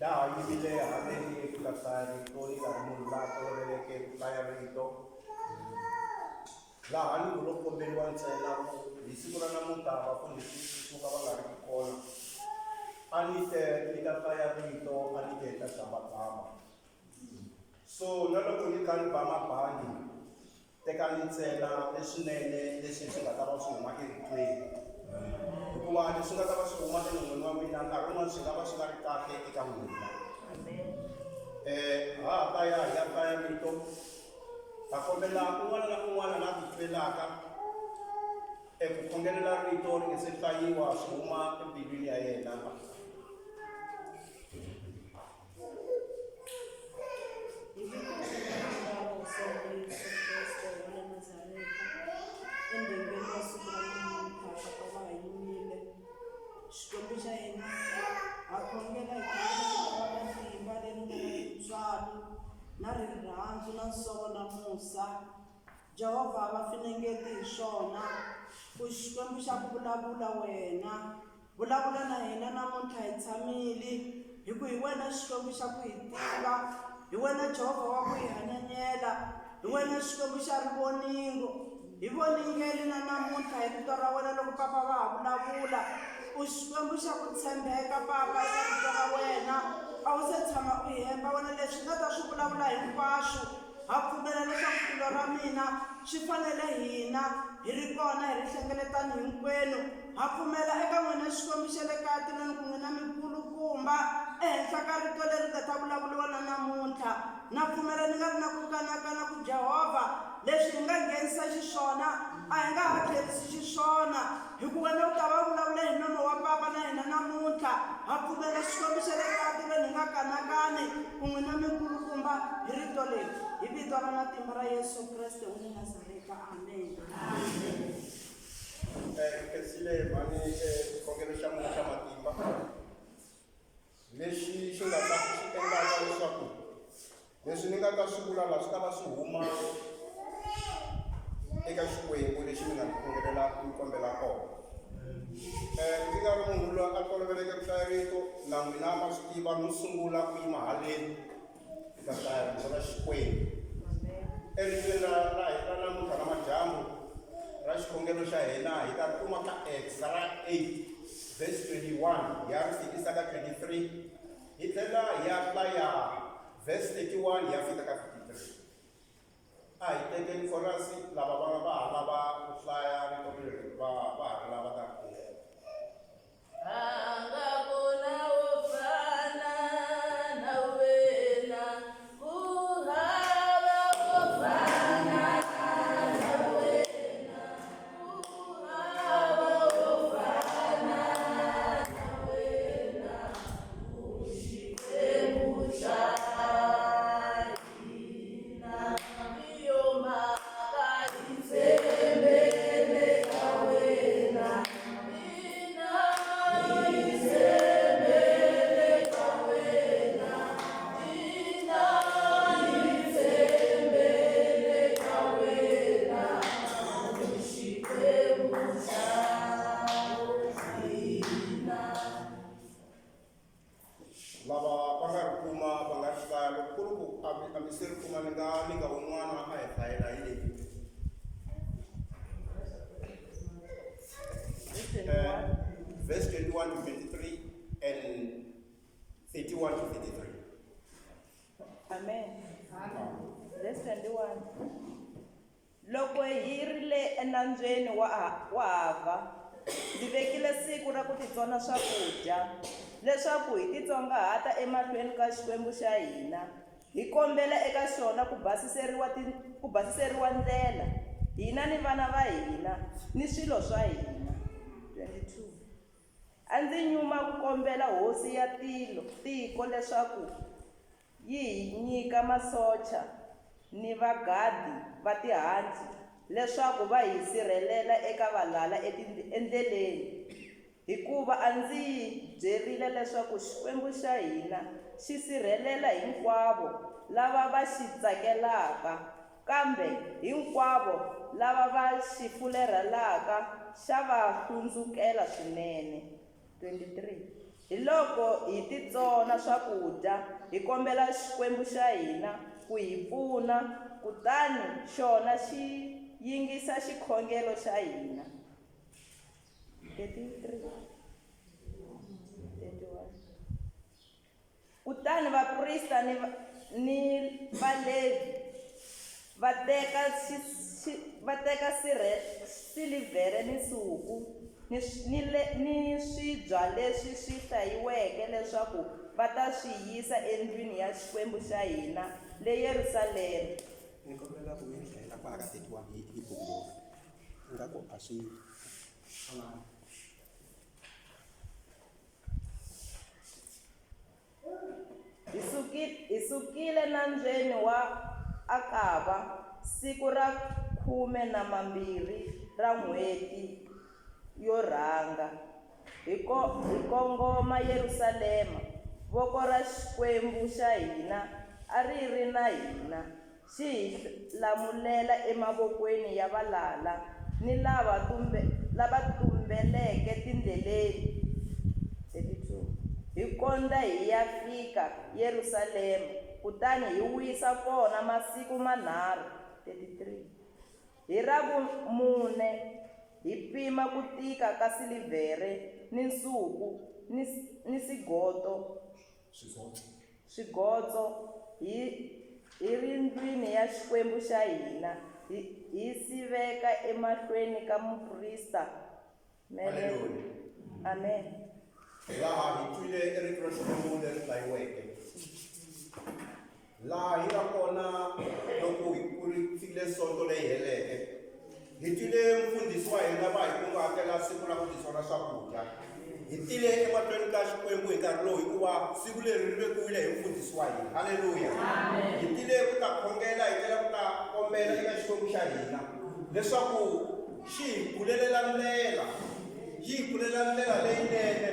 Na ha yimile haleni ku ta hlaya rito ni nga ri munhu la toloveleke ku hlaya rito. Laha ni ngo lo komberiwa ntsena ku hi siku ra namuntlha vafundhisi suka va nga riki kona, a ni te ni ta hlaya rito a ni te ta dzambadzamba. So na loko ni kha ni ba mabandi Tekani ntsena leswinene leswi swi nga ta va swi huma eritweni, hikuva leswi nga ta va swi huma enon'wini wa mina nkarhi wun'wana swi nga va swi nga ri kahle eka n'wina. Ha ha ta ya hi ya hlaya rito, ta kombela un'wana na un'wana la titwelaka eku khongelela rito ri nge se hlayiwa swi huma embilwini ya yena. Hi vito ra matimba ra Hosi ya hina Yesu Kreste wa le Nazareta, endyangwini wa siku ra namuntlha Papa va ha yimile. Xikwembu xa hina, ha khongela hi khongela vito ra matimba leri nga na tintswalo na rirhandzu na nsovo na musa. Jehovha a va finengeti hi swona. U Xikwembu xa ku vulavula wena. Vulavula na hina namuntlha hi tshamile, hi ku hi wena Xikwembu xa ku hi tiva, hi wena Jehovha wa ku hi hanyanyela, hi wena Xikwembu xa rivoningo. Hi voningele na namuntlha hi rito ra wena loko papa va ha vulavula. U Xikwembu xa ku tshembeka papa eka rito ra wena, a wu se tshama u hemba wena leswi nga ta swi vulavula hinkwaswo. Ha pfumela leswaku tilo ra mina swi fanele hina hi ri kona hi ri hlengeletani hinkwenu. Ha pfumela eka n'wina Xikwembu xa le kaya tilweni ku n'wina mikulukumba ehenhla ka rito leri nga ta vulavuriwa na namuntlha. Na pfumela ni nga ri na ku kanakana ku Jehovha leswi hi nga nghenisa xiswona a hi nga ha tlherisi xiswona hi ku wena u ta va vulavula hi nomo wa papa na hina namuntlha. Ha pfumela Xikwembu xa le kaya tilweni hi nga kanakani ku n'wina mikulukumba hi rito leri hi vito ra matimba ra Yesu Kreste wa le Nazareta. Amen. Hi khensile mhani xikhongelo xa n'wina xa matimba lexi xi nga ta xi endlaka leswaku leswi ni nga ta swi vula la swi ta va swi huma eka Xikwembu lexi mi nga ni khongelela ni kombela kona. Ndzi nga ri munhu loyi a toloveleke ku hlaya rito na n'wina ma swi tiva no sungula ku yima haleni Hi ta hlaya rito ra Xikwembu eritweni ra ra ra namuntlha namadyambu ra xikhongelo xa hina hi ta ri kuma ka Acts ra 8 verse 21 hi ya ri fikisa ka 23 hi tlhela hi ya hlaya verse 31 hi ya fika ka 53. A hi tekeni khorasi lava va nga va ha lava ku hlaya rito leri va va ha ri lava ta ri kuma. A nga kona wo fana na wena, ku hava wo fana na wena, ku hava wo fana na wena, u Xikwembu xa hina, hi yo mhaka hi tshembele ka wena. Lava va nga ri kuma va nga ri hlaya loko ku ri ku a mi a mi se ri kuma ni nga nyika un'wana a hi hlayela hi leyi. Verse 21 to 23 and 31 to 33. Amen. Verse 21. Loko hi ri le enambyeni wa wa Ahavha, ndzi vekile siku ra ku titsona swakudya, leswaku hi titsongahata emahlweni ka Xikwembu xa hina, hi kombela eka xona ku basiseriwa ku basiseriwa ndlela, hina ni vana va hina, ni swilo swa hina. 22 A ndzi nyuma ku kombela hosi ya tilo tiko leswaku Yi hi nyika masocha ni vagadi va tihanci leswaku va hi sirhelela eka valala endleleni, hikuva a ndzi yi byerile leswaku Xikwembu xa hina xi sirhelela hinkwavo lava va xi tsakelaka, kambe hinkwavo lava va xi fularhelaka xa va hlundzukela swinene. 23. Hiloko hi titsona swakudya, hi kombela Xikwembu xa hina ku hi pfuna, kutani xona xi yingisa xikhongelo xa hina. 33 31 Kutani vaprista ni ni Valevhi va teka va teka silivhere ni nsuku ni ni le ni swibya leswi swi hlayiweke leswaku va ta swi yisa endlwini ya Xikwembu xa hina le Yerusalema. Ni kombela ku mi hlayela kwala ka 31 hi hi buku leyi ingaku a swi Hi suki, hi sukile nambyeni wa Akava siku ra 12 ra n'hweti yo rhanga, hi ko, hi kongoma Yerusalema. Voko ra Xikwembu xa hina a ri ri na hina, xi hi lamulela emavokweni ya valala ni lava tumbe, lava tumbeleke tindleleni. 32 Hi kondza hi ya fika Yerusalema, kutani hi wisa kona masiku manharhu. 33 Hi ra vumune hi pima ku tika ka silivhere ni nsuku ni, ni swigoto, swigotso hi hi ri ndlwini ya Xikwembu xa hina, hi hi si veka emahlweni ka muprista Mele. Haleluya. Amen. Laha hi twile rito ra Xikwembu leri hlayiweke. Laha hi nga kona loko hi ku ri fikile sonto leyi heleke. Hi twile mfundhisi wa hina va hi kunguhatela siku ra ku tisona swakudya. Hi tile emahlweni ka Xikwembu hi nkarhi lowu hikuva siku leri ri vekiwile hi mfundhisi wa hina. Haleluya. Hi tile ku ta khongela, hi tela ku ta kombela eka Xikwembu xa hina leswaku xi hi pfulelela ndlela, xi hi pfulelela ndlela leyinene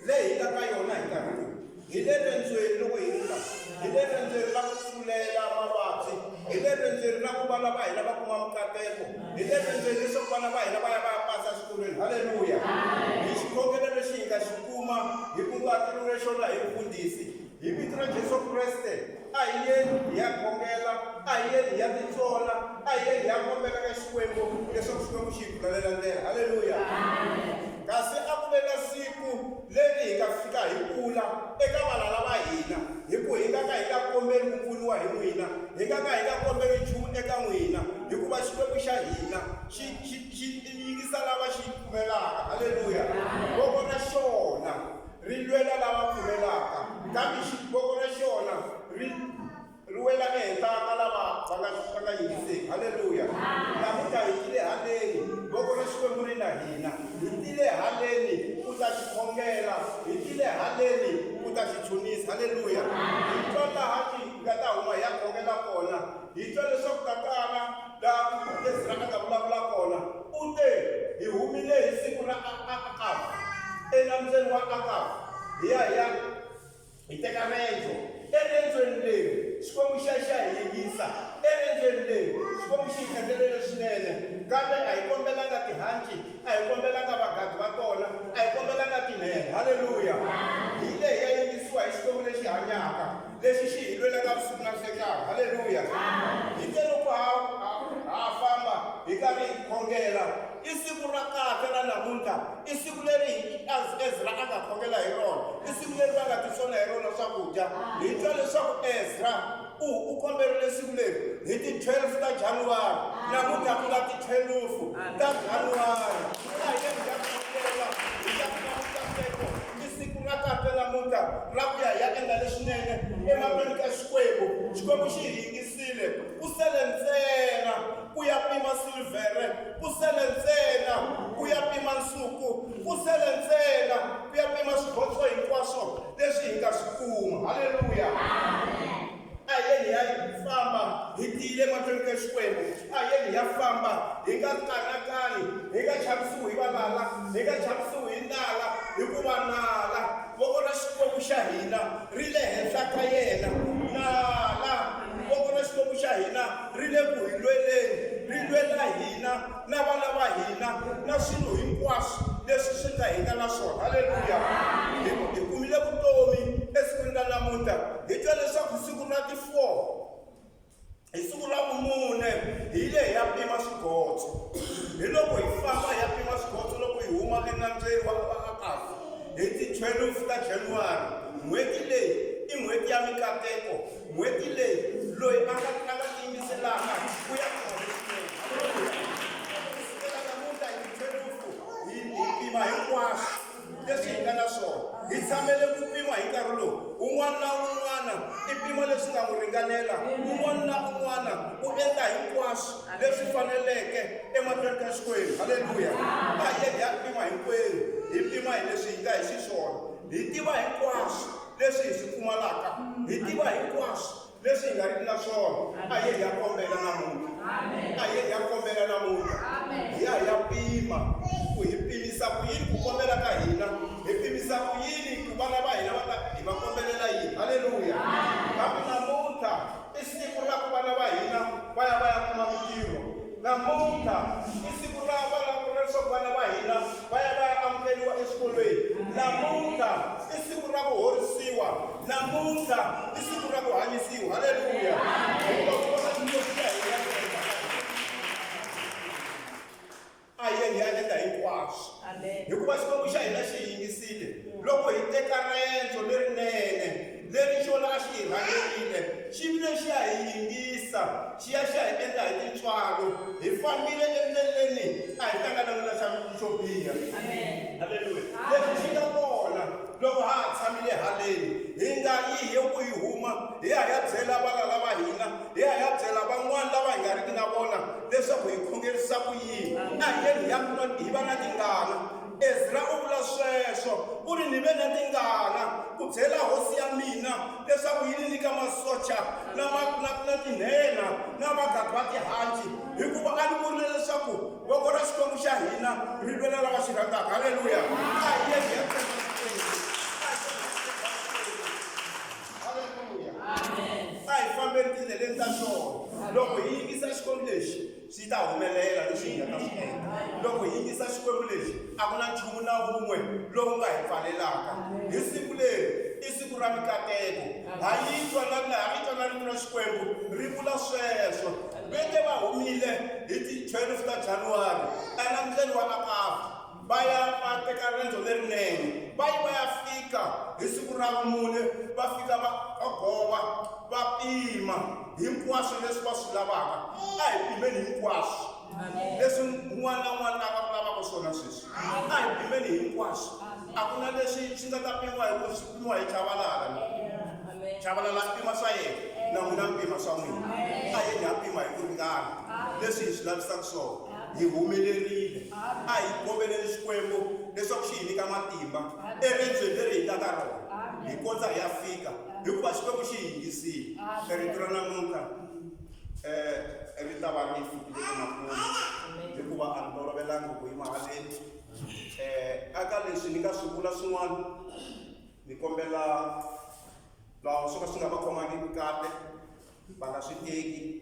leyi hi nga ka yona hi nkarhi lowu. Hi le rendzweni loko hi ri la, hi le rendzweni ra ku pfulela mavabyi, hi le rendzweni ra ku vana va hina va kuma mikateko, hi le rendzweni leswaku vana va hina va ya va ya pasa exikolweni. Haleluya! Hi xikhongelo lexi hi nga xi kuma hi kunguhateriwile xona hi mfundhisi. Hi vito ra Jesu Kreste, a hi yeni hi ya khongela, a hi yeni hi ya titsona, a hi yeni hi ya kombela ka Xikwembu leswaku Xikwembu xi hi pfulelela ndlela. Haleluya! Kasi a ku ve na siku leri hi nga fika hi kula eka valala va hina, hi ku hi nga ka hi nga kombeli ku pfuniwa hi n'wina, hi nga ka hi nga kombeli nchumu eka n'wina, hikuva Xikwembu xa hina xi xi xi yingisa lava xi pfumelaka. Haleluya! Voko ra xona ri lwela lava pfumelaka, kambe voko ra xona ri ri wela ehenhla ka lava va nga va nga yingiseki. Haleluya! Namuntlha hi tile haleni, voko ra Xikwembu ri na hina. Hi tile haleni ku ta xi khongela, hi tile haleni ku ta xi chunisa. Haleluya! Hi twa laha hi nga ta huma hi ya khongela kona, hi twa leswaku tatana laha Ezra a nga vulavula kona u te, Hi humile hi siku ra Akabu, enambyeni wa Akabu, hi ya hi ya hi teka rendzo. Eriendzweni leri, Xikwembu xa xa hi yingisa. Eriendzweni leri, Xikwembu xi hi endlele leswinene. Kambe a hi kombelanga tihanci, a hi kombelanga vagadi va tona, a hi kombelanga tinhenha. Haleluya! Hi le hi ya yingisiwa hi Xikwembu lexi hanyaka, lexi xi hi lwelaka vusiku na nhlekanhi. Haleluya! Hi te loko ha ha ha famba hi karhi hi khongela, i siku ra kahle ra namuntlha, i siku leri Ezra a nga khongela hi rona, i siku leri va nga titsona hi rona swakudya. Hi twa leswaku Ezra u u komberile siku leri hi ti 12 ta January, namuntlha ku nga ti 12 ta January. A hi yeni hi ya khongela, hi ya kuma mikateko. I siku ra kahle namuntlha ra ku ya hi ya endla leswinene emahlweni ka Xikwembu. Xikwembu xi hi yingisile, ku sele ntsena ku ya pima silivhere, ku sele ntsena ku ya pima nsuku, ku sele ntsena ku ya pima swigotso hinkwaswo leswi hi nga swi kuma. Haleluya! A hi yeni hi ya famba hi tiyile emahlweni ka Xikwembu. A hi yeni hi ya famba hi nga kanakani, hi nga chavisiwi hi valala, hi nga chavisiwi hi nala, hikuva nala, voko ra Xikwembu xa hina ri le henhla ka yena. Nala, voko ra Xikwembu xa hina ri le ku hi lweleni, ri lwela hina na vana va hina na swilo hinkwaswo leswi swi nga hi nga na swona. Haleluya! Hi kumile. twa leswaku siku ra ti-4 hi siku ra vumune hi yile hi ya pima swigotso hi loko hi famba hi ya pima swigotso loko hi huma enambyeni wa Akafu hi ti-12 ta January n'hweti leyi i n'hweti ya mikateko n'hweti leyi loyi a nga a nga tiyimiselaka ku ya kona kusukela namuntlha hi ti-12 hi hi pima hinkwaswo leswi hi nga na swona hi tshamele ku pima hi nkarhi lowu un'wana na un'wana i pima leswi nga n'wi ringanela un'wana na un'wana u endla hinkwaswo leswi faneleke emahlweni ka Xikwembu halleluya a hi hi ya pima hinkwenu hi pima hi leswi hi nga hi xiswona hi tiva hinkwaswo leswi hi swi pfumalaka hi tiva hinkwaswo leswi hi nga riki na swona a hi hi ya kombela namuntlha a hi hi ya kombela namuntlha hi ya hi ya pima ku hi pimisa ku yini ku kombela ka hina hi pimisa ku yini ku vana va hina va ta hi va kombelela yini halleluya kambe namuntlha i siku ra ku vana va hina va ya va ya kuma mintirho namuntlha i siku ra vana leswaku vana va hina va ya va ya amukeriwa exikolweni namuntlha i siku ra ku horisiwa namuntlha i siku ra ku hanyisiwa halleluya hikuva ku vona Xikwembu xa hina a hi yeni hi ya endla hinkwaswo hikuva Xikwembu xa hina xi hi yingisile loko hi teka riendzo lerinene leri xona a xi hi rhangerile xi vile xi ya hi yingisa xi ya xi ya hi endla hi tintswalo hi fambile endleleni a hi hlangananga na xa xo biha halleluya leswi xi nga kona loko ha ha tshamile haleni hi nga yi hi ku hi huma hi ya hi ya byela valala va hina hi ya hi ya byela van'wana lava hi nga riki na vona leswaku hi khongerisa ku yini a hi yeni hi ya kuma hi va na tingana Ezra u vula sweswo u ri ni ve na tingana ku byela hosi ya mina leswaku yi ni nyika masocha na na na tinhenha na vagadi va tihanci hikuva a ni vurile leswaku voko ra Xikwembu xa hina ri lwela lava xi rhandzaka halleluya a hi yeni hi ya tshemba Xikwembu halleluya a hi fambeni tindleleni ta xona loko hi yingisa Xikwembu lexi swi ta humelela leswi hi nga ta swi endla loko hi yingisa Xikwembu lexi a ku na nchumu na wun'we lowu nga hi pfalelaka hi siku leri i siku ra mikateko ha yi twa na ha ri twa na rito ra Xikwembu ri vula sweswo ve te va humile hi ti-12 ta January enambyeni wa Akafu va ya va teka riendzo lerinene va yi va ya fika hi siku ra vumune va fika va va gova va pima hinkwaswo leswi va swi lavaka a hi pimeni hinkwaswo leswi un'wana na un'wana a nga lavaka swona sweswi a hi pimeni hinkwaswo a ku na leswi swi nga ta pimiwa hi ku swi pimiwa hi Chavalala Chavalala a pima swa yena na n'wina mi pima swa n'wina a yeni ha pima hi ku ringana leswi hi swi lavisaka swona hi humelerile a hi kombeleni Xikwembu leswaku xi hi nyika matimba eriendzweni leri hi nga ka rona hi kondza hi ya fika hikuva Xikwembu xi hi yingisile rito ra namuntlha um ri ta va ri fikile emakumu hikuva a ni tolovelanga ku yima haleni um aka leswi ni nga swi vula swin'wana ni kombela lawa swo ka swi nga va khomangiki kahle va nga swi teki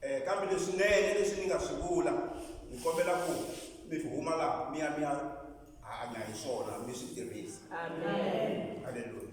um kambe leswinene leswi ni nga swi vula ni kombela ku mi huma laha mi ya mi ya hanya hi swona mi swi tirhisa halleluya.